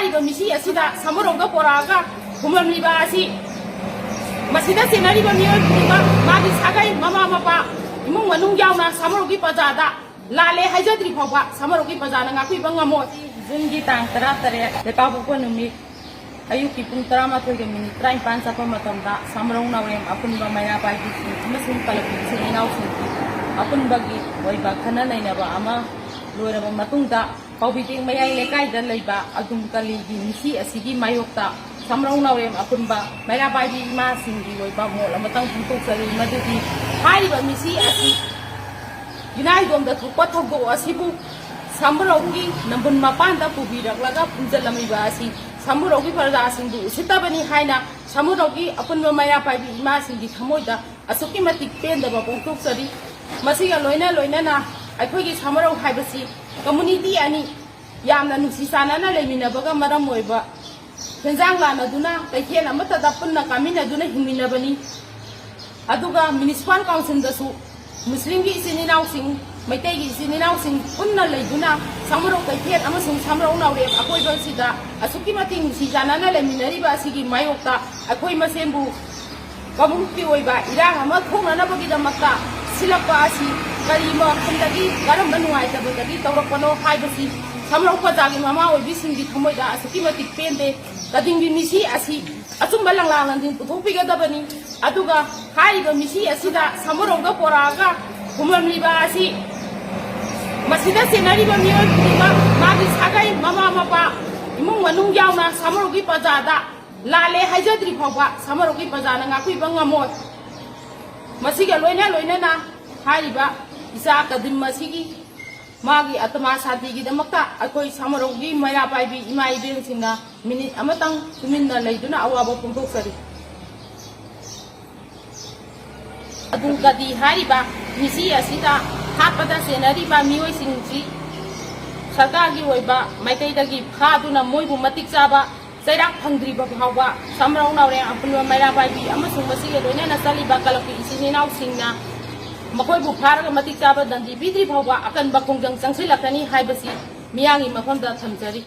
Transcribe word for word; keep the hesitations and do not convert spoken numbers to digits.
ꯍꯥꯏꯔꯤꯕ ꯃꯤꯁꯤ ꯑꯁꯤꯗ ꯁꯃꯨꯔꯧꯗ ꯄꯣꯔꯛꯑꯒ ꯐꯨꯝꯂꯝꯂꯤꯕ ꯑꯁꯤ ꯃꯁꯤꯗ ꯆꯦꯟꯅꯔꯤꯕ ꯃꯤꯑꯣꯏ ꯈꯨꯗꯤꯡꯃꯛ, ꯃꯥꯒꯤ ꯁꯥꯒꯩ, ꯃꯃꯥ ꯃꯄꯥ, ꯏꯃꯨꯡ ꯃꯅꯨꯡ ꯌꯥꯎꯅ ꯁꯃꯨꯔꯧꯒꯤ ꯄ꯭ꯔꯖꯥꯗ ꯂꯥꯜꯂꯦ ꯍꯥꯏꯖꯗ꯭ꯔꯤ ꯐꯥꯎꯕ ꯁꯃꯨꯔꯧꯒꯤ ꯄ꯭ꯔꯖꯥꯅ ꯉꯥꯛꯄꯤꯕ ꯉꯝꯃꯣꯏ꯫ ꯖꯨꯟꯒꯤ ꯇꯥꯡ ꯇꯔꯥ ꯇꯔꯦꯠ, ꯂꯩꯄꯥꯛꯄꯣꯛꯄ ꯅꯨꯃꯤꯠ, ꯑꯌꯨꯛꯀꯤ ꯄꯨꯡ ꯇꯔꯥꯃꯥꯊꯣꯏꯒ ꯃꯤꯅꯤꯠ ꯇꯔꯥꯅꯤꯄꯥꯟ ꯆꯠꯄ ꯃꯇꯝꯗ ꯁꯃꯨꯔꯧ ꯅꯥꯎꯔꯦꯝ ꯑꯄꯨꯟꯕ ꯃꯩꯔꯥ ꯄꯥꯏꯕꯤꯁꯤꯡ ꯑꯃꯁꯨꯡ ꯀꯂꯞꯀꯤ ꯏꯆꯤꯜ ꯏꯅꯥꯎꯁꯤꯡꯒꯤ ꯑꯄꯨꯟꯕꯒꯤ ꯑꯣꯏꯕ ꯈꯟꯅ ꯅꯩꯅꯕ ꯑꯃ ꯂꯣꯏꯔꯕ ꯃꯇꯨꯡꯗ, ꯀꯥꯎꯕꯤꯇꯦꯡ ꯃꯌꯥꯏ ꯂꯩꯀꯥꯏꯗ ꯂꯩꯕ ꯑꯗꯨꯝ ꯀꯂꯤꯒꯤ ꯃꯤꯁꯤ ꯑꯁꯤꯒꯤ ꯃꯥꯌꯣꯛꯇ ꯁꯃꯨꯔꯧ ꯅꯥꯎꯔꯦꯝ ꯑꯄꯨꯟꯕ ꯃꯩꯔꯥ ꯄꯥꯏꯕꯤ ꯏꯃꯥꯁꯤꯡꯒꯤ ꯑꯣꯏꯕ ꯃꯣꯠ ꯑꯃꯇꯪ ꯐꯣꯡꯗꯣꯛꯆꯔꯤ, ꯃꯗꯨꯗꯤ ꯍꯥꯏꯔꯤꯕ ꯃꯤꯁꯤ ꯑꯁꯤ ꯏꯅꯥꯏꯗꯣꯝꯗ ꯊꯣꯛꯄ ꯊꯧꯗꯣꯛ ꯑꯁꯤꯕꯨ ꯁꯃꯨꯔꯧꯒꯤ ꯅꯝꯕꯨꯜ ꯃꯄꯥꯟꯗ ꯄꯨꯕꯤꯔꯛꯂꯒ ꯐꯨꯝꯖꯤꯜꯂꯝꯃꯤꯕ ꯑꯁꯤ ꯁꯃꯨꯔꯧꯒꯤ ꯄ꯭ꯔꯖꯥꯁꯤꯡꯕꯨ ꯎꯁꯤꯠꯇꯕꯅꯤ ꯍꯥꯏꯅ ꯁꯃꯨꯔꯧꯒꯤ ꯑꯄꯨꯟꯕ ꯃꯩꯔꯥ ꯄꯥꯏꯕꯤ ꯏꯃꯥꯁꯤꯡꯒꯤ ꯊꯃꯣꯏꯗ ꯑꯁꯨꯛꯀꯤ ꯃꯇꯤꯛ ꯄꯦꯟꯗꯕ ꯐꯣꯡꯗꯣꯛꯆꯔꯤ꯫ ꯃꯁꯤꯒ ꯂꯣꯏꯅ ꯂꯣꯏꯅꯅ ꯑꯩꯈꯣꯏꯒꯤ ꯁꯃꯨꯔꯧ ꯍꯥꯏꯕꯁꯤ ꯀꯝꯃꯨꯅꯤꯇꯤ ꯑꯅꯤ ꯌꯥꯝꯅ ꯅꯨꯡꯁꯤ ꯆꯥꯟꯅꯅ ꯂꯩꯃꯤꯟꯅꯕꯒ ꯃꯔꯝ ꯑꯣꯏꯕ ꯍꯦꯟꯖꯥꯡ ꯂꯥꯟꯅꯗꯨꯅ ꯀꯩꯊꯦꯜ ꯑꯃꯠꯇꯗ ꯄꯨꯟꯅ ꯀꯥꯃꯤꯟꯅꯗꯨꯅ ꯍꯤꯡꯃꯤꯟꯅꯕꯅꯤ꯫ ꯑꯗꯨꯒ ꯃ꯭ꯌꯨꯅꯤꯁꯤꯄꯥꯜ ꯀꯥꯎꯟꯁꯤꯜꯗꯁꯨ ꯃꯨꯁꯂꯤꯝꯒꯤ ꯏꯆꯤꯟ ꯏꯅꯥꯎꯁꯤꯡ, ꯃꯩꯇꯩꯒꯤ ꯏꯆꯤꯟ ꯏꯅꯥꯎꯁꯤꯡ ꯄꯨꯟꯅ ꯂꯩꯗꯨꯅ ꯁꯃꯨꯔꯧ ꯀꯩꯊꯦꯜ ꯑꯃꯁꯨꯡ ꯁꯃꯨꯔꯧ ꯅꯥꯎꯔꯦꯝ ꯑꯀꯣꯏꯕ ꯑꯁꯤꯗ ꯑꯁꯨꯛꯀꯤ ꯃꯇꯤꯛ ꯅꯨꯡꯁꯤ ꯆꯥꯟꯅꯅ ꯂꯩꯃꯤꯟꯅꯔꯤꯕ ꯑꯁꯤꯒꯤ ꯃꯥꯌꯣꯛꯇ ꯑꯩꯈꯣꯏ ꯃꯁꯦꯟꯕꯨ ꯀꯥꯡꯂꯨꯞꯀꯤ ꯑꯣꯏꯕ ꯏꯔꯥꯡ ꯑꯃ ꯊꯣꯛꯅꯅꯕꯒꯤꯗꯃꯛꯇ ꯁꯤꯜꯂꯛꯄ ꯑꯁꯤ ꯀꯔꯤ ꯃꯐꯝꯗꯒꯤ, ꯀꯔꯝꯕ ꯅꯨꯡꯉꯥꯏꯇꯕꯗꯒꯤ ꯇꯧꯔꯛꯄꯅꯣ ꯍꯥꯏꯕꯁꯤ ꯁꯃꯨꯔꯧ ꯄ꯭ꯔꯖꯥꯒꯤ ꯃꯃꯥ ꯑꯣꯏꯕꯤꯁꯤꯡꯒꯤ ꯊꯃꯣꯏꯗ ꯑꯁꯨꯛꯀꯤ ꯃꯇꯤꯛ ꯄꯦꯟꯗꯦ꯫ ꯀꯗꯤꯝꯒꯤ ꯃꯤꯁꯤ ꯑꯁꯤ ꯑꯆꯨꯝꯕ ꯂꯪꯂꯥ ꯂꯪꯖꯤꯟ ꯄꯨꯊꯣꯛꯄꯤꯒꯗꯕꯅꯤ꯫ ꯑꯗꯨꯒ ꯍꯥꯏꯔꯤꯕ ꯃꯤꯁꯤ ꯑꯁꯤꯗ ꯁꯃꯨꯔꯧꯗ ꯄꯣꯔꯛꯑꯒ ꯐꯨꯝꯂꯝꯂꯤꯕ ꯑꯁꯤ ꯃꯁꯤꯗ ꯆꯦꯟꯅꯔꯤꯕ ꯃꯤꯑꯣꯏ ꯈꯨꯗꯤꯡꯃꯛ, ꯃꯥꯒꯤ ꯁꯥꯒꯩ, ꯃꯃꯥ ꯃꯄꯥ, ꯏꯃꯨꯡ ꯃꯅꯨꯡ ꯌꯥꯎꯅ ꯁꯃꯨꯔꯧꯒꯤ ꯄ꯭ꯔꯖꯥꯗ ꯂꯥꯜꯂꯦ ꯍꯥꯏꯖꯗ꯭ꯔꯤ ꯐꯥꯎꯕ ꯁꯃꯨꯔꯧꯒꯤ ꯄ꯭ꯔꯖꯥꯅ ꯉꯥꯛꯄꯤꯕ ꯉꯝꯃꯣꯏ꯫ ꯃꯁꯤꯒ ꯂꯣꯏꯅ ꯂꯣꯏꯅꯅ ꯍꯥꯏꯔꯤꯕ ꯏꯆꯥ ꯀꯗꯤꯝ ꯑꯁꯤꯒꯤ ꯃꯥꯒꯤ ꯑꯇꯃꯥ ꯁꯥꯟꯇꯤꯒꯤꯗꯃꯛꯇ ꯑꯩꯈꯣꯏ ꯁꯃꯨꯔꯧꯒꯤ ꯃꯩꯔꯥ ꯄꯥꯏꯕꯤ ꯏꯃꯥ ꯏꯕꯦꯟꯁꯤꯡꯅ ꯃꯤꯅꯤꯠ ꯑꯃꯇꯪ ꯇꯨꯃꯤꯟꯅ ꯂꯩꯗꯨꯅ ꯑꯋꯥꯕ ꯐꯣꯡꯗꯣꯛꯆꯔꯤ꯫ ꯑꯗꯨꯒꯗꯤ ꯍꯥꯏꯔꯤꯕ ꯃꯤꯁꯤ ꯑꯁꯤꯗ ꯍꯥꯠꯄꯗ ꯆꯦꯟꯅꯔꯤꯕ ꯃꯤꯑꯣꯏꯁꯤꯡꯁꯤ ꯁꯔꯀꯥꯔꯒꯤ ꯑꯣꯏꯕ ꯃꯥꯏꯀꯩꯗꯒꯤ ꯐꯥꯗꯨꯅ ꯃꯣꯏꯕꯨ ꯃꯇꯤꯛ ꯆꯥꯕ ꯆꯩꯔꯥꯛ ꯐꯪꯗ꯭ꯔꯤꯕ ꯐꯥꯎꯕ ꯁꯃꯨꯔꯧ ꯅꯥꯎꯔꯦꯝ ꯑꯄꯨꯟꯕ ꯃꯩꯔꯥ ꯄꯥꯏꯕꯤ ꯑꯃꯁꯨꯡ ꯃꯁꯤꯒ ꯂꯣꯏꯅꯅ ꯆꯠꯂꯤꯕ ꯀꯂꯞꯀꯤ ꯏꯆꯤꯟ ꯏꯅꯥꯎꯁꯤꯡꯅ ꯃꯈꯣꯏꯕꯨ ꯐꯥꯔꯒ ꯃꯇꯤꯛ ꯆꯥꯕ ꯗꯟꯗꯤ ꯄꯤꯗ꯭ꯔꯤ ꯐꯥꯎꯕ ꯑꯀꯟꯕ ꯈꯣꯡꯖꯪ ꯆꯪꯁꯤꯜꯂꯛꯀꯅꯤ ꯍꯥꯏꯕꯁꯤ ꯃꯤꯌꯥꯝꯒꯤ ꯃꯐꯝꯗ ꯊꯝꯖꯔꯤ꯫